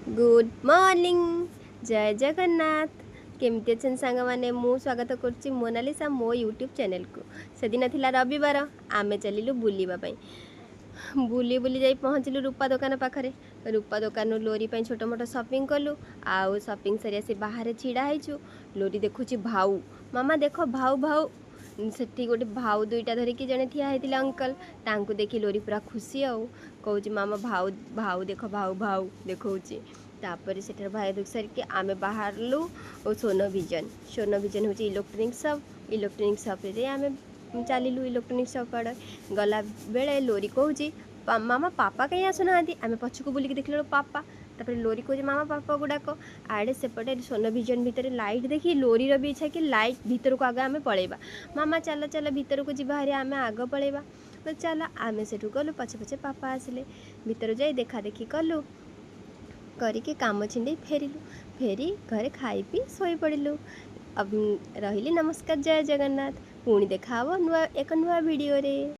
Good morning, ଜୟ ଜଗନ୍ନାଥ। କେମିତି ଅଛନ୍ତି ସାଙ୍ଗମାନେ? ମୁଁ ସ୍ୱାଗତ କରୁଛି ମୋନାଲିସା ମୋ ୟୁଟ୍ୟୁବ୍ ଚ୍ୟାନେଲ୍କୁ। ସେଦିନ ଥିଲା ରବିବାର। ଆମେ ଚାଲିଲୁ ବୁଲିବା ପାଇଁ। ବୁଲି ବୁଲି ଯାଇ ପହଞ୍ଚିଲୁ ରୂପା ଦୋକାନ ପାଖରେ। ରୂପା ଦୋକାନରୁ ଲୋରି ପାଇଁ ଛୋଟ ମୋଟ ସପିଂ କଲୁ। ଆଉ ସପିଂ ସାରି ଆସି ବାହାରେ ଛିଡ଼ା ହେଇଛୁ, ଲୋରି ଦେଖୁଛି ଭାଉ। ମାମା, ଦେଖ ଭାଉ, ଭାଉ। ସେଠି ଗୋଟେ ଭାଉ ଦୁଇଟା ଧରିକି ଜଣେ ଠିଆ ହେଇଥିଲେ ଅଙ୍କଲ। ତାଙ୍କୁ ଦେଖି ଲୋରି ପୁରା ଖୁସି ଆଉ କହୁଛି, ମାମା, ଭାଉ, ଭାଉ ଦେଖ, ଭାଉ ଭାଉ ଦେଖାଉଛି। ତାପରେ ସେଠାରେ ଭାଇ ଦେଖି ସାରିକି ଆମେ ବାହାରିଲୁ ସୋନୋ ଭିଜନ। ସୋନୋ ଭିଜନ ହେଉଛି ଇଲେକ୍ଟ୍ରୋନିକ୍ ସପ୍। ଇଲେକ୍ଟ୍ରୋନିକ୍ ସପ୍ରେ ଯାଇ ଆମେ ଚାଲିଲୁ। ଇଲେକ୍ଟ୍ରୋନିକ୍ ସପ୍ ଆଡ଼େ ଗଲା ବେଳେ ଲୋରି କହୁଛି, ମାମା, ପାପା କାହିଁ ଆସୁନାହାନ୍ତି? ଆମେ ପଛକୁ ବୁଲିକି ଦେଖିଲା ବେଳକୁ ପାପା। ତାପରେ ଲୋରି କହୁଛି, ମାମା, ପାପାକୁ ଡାକ। ଆଡ଼େ ସେପଟେ ସୋନୋ ଭିଜନ ଭିତରେ ଲାଇଟ୍ ଦେଖି ଲୋରିର ବି ଇଚ୍ଛା କି ଲାଇଟ୍ ଭିତରକୁ ଆଗ ଆମେ ପଳେଇବା। ମାମା, ଚାଲ ଚାଲ, ଭିତରକୁ ଯିବା ହାରି, ଆମେ ଆଗ ପଳେଇବା। ଚାଲ, ଆମେ ସେଠୁ ଗଲୁ। ପଛେ ପଛେ ପାପା ଆସିଲେ। ଭିତରୁ ଯାଇ ଦେଖା ଦେଖି କଲୁ, କରିକି କାମ ଛିଣ୍ଡେଇ ଫେରିଲୁ। ଫେରି ଘରେ ଖାଇ ପିଇ ଶୋଇପଡ଼ିଲୁ। ରହିଲି, ନମସ୍କାର, ଜୟ ଜଗନ୍ନାଥ। ପୁଣି ଦେଖାହେବ ନୂଆ ଏକ ନୂଆ ଭିଡ଼ିଓରେ।